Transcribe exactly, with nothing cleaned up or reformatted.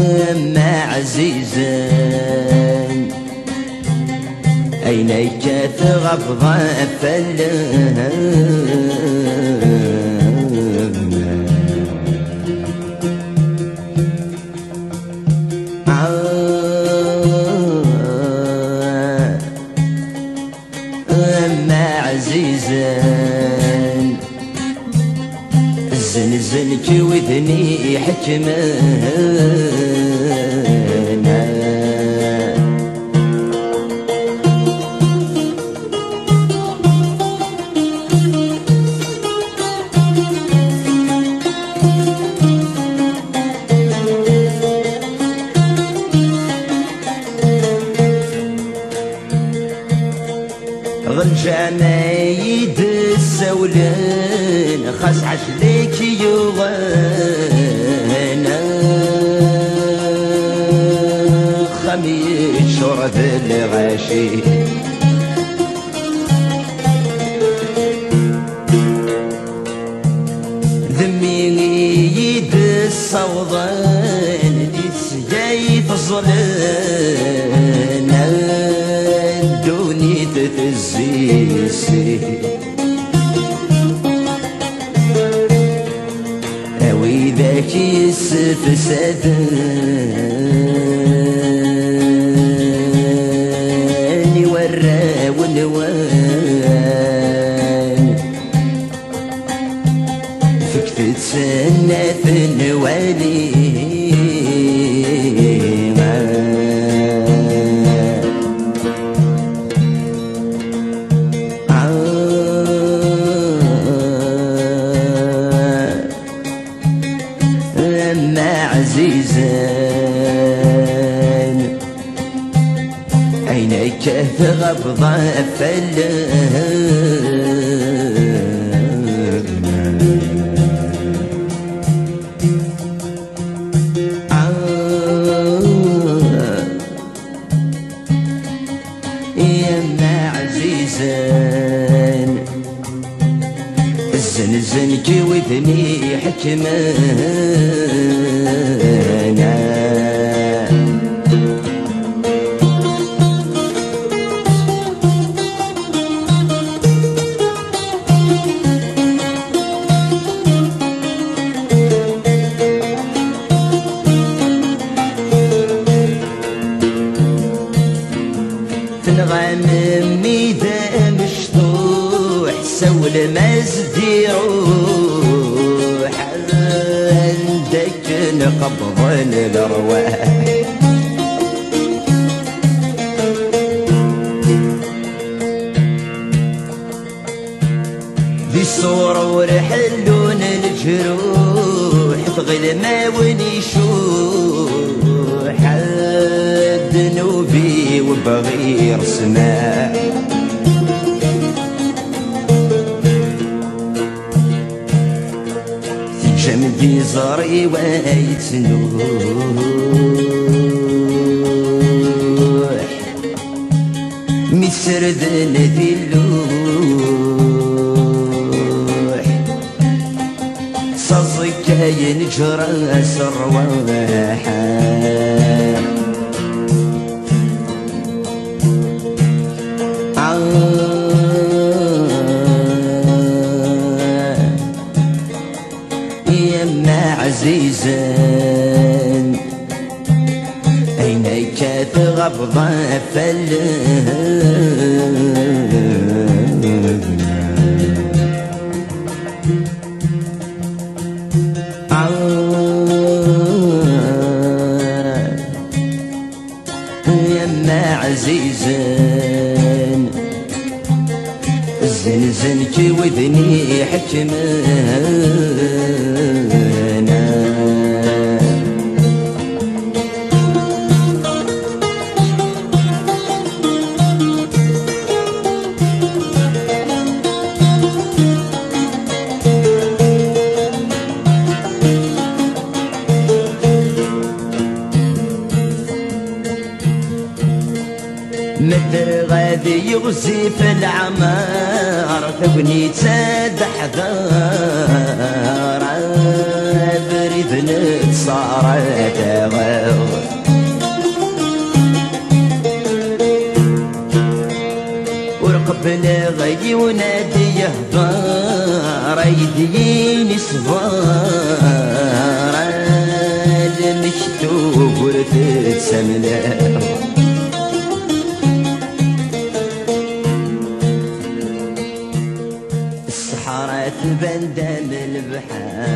Am ɛzizen, ayen akka tɣabḍa fell-am. Ah, am ɛzizen, zzenzen-k widen iḥekmen. D lǧameɛ i d-ssawlen, xas ɛejl-ik yuɣen axxam yeččur d lɣaci. D mmi i yi-d-ssawḍen di tesga i teẓlen ddunit tezzi si. A widak yessefsaden i warraw-nwen, fket-ten ad ten-nwali. Am ɛzizen, ayen akka tɣabḍa fell-am. Ah, ya ɛzizen, zzenzen-k widen iḥekmen. Tenɣam mmi d amecṭuḥ, sawlem-as-d iruḥ, anda akken qebḍen lerwaḥ. Di ṣṣur ur ḥellun leǧruḥ, tɣilem a win icuḥ, ddnub-iw bɣiɣ ssmaḥ. Teǧǧam-d iẓri-w ay yettnuḥ, mi ssirden di lluḥ, s aẓekka yenǧer-as rrwaḥ. Ah, ya ɛzizen, ayen akka tɣabḍa fell-am. Ah, ya ɛzizen, zzenzen-k widen iḥekmen. Ma ddreɣ ad yiɣzif leɛmer, tagnit ad ḥḍer, abrid Bnet ṣara taɣaɣ. Ur qebbleɣ yiwen ad d-yehder, ay d-yini ṣber, almek tugurt d tamnaɣ. Ṣṣeḥra tban-d am lebḥer.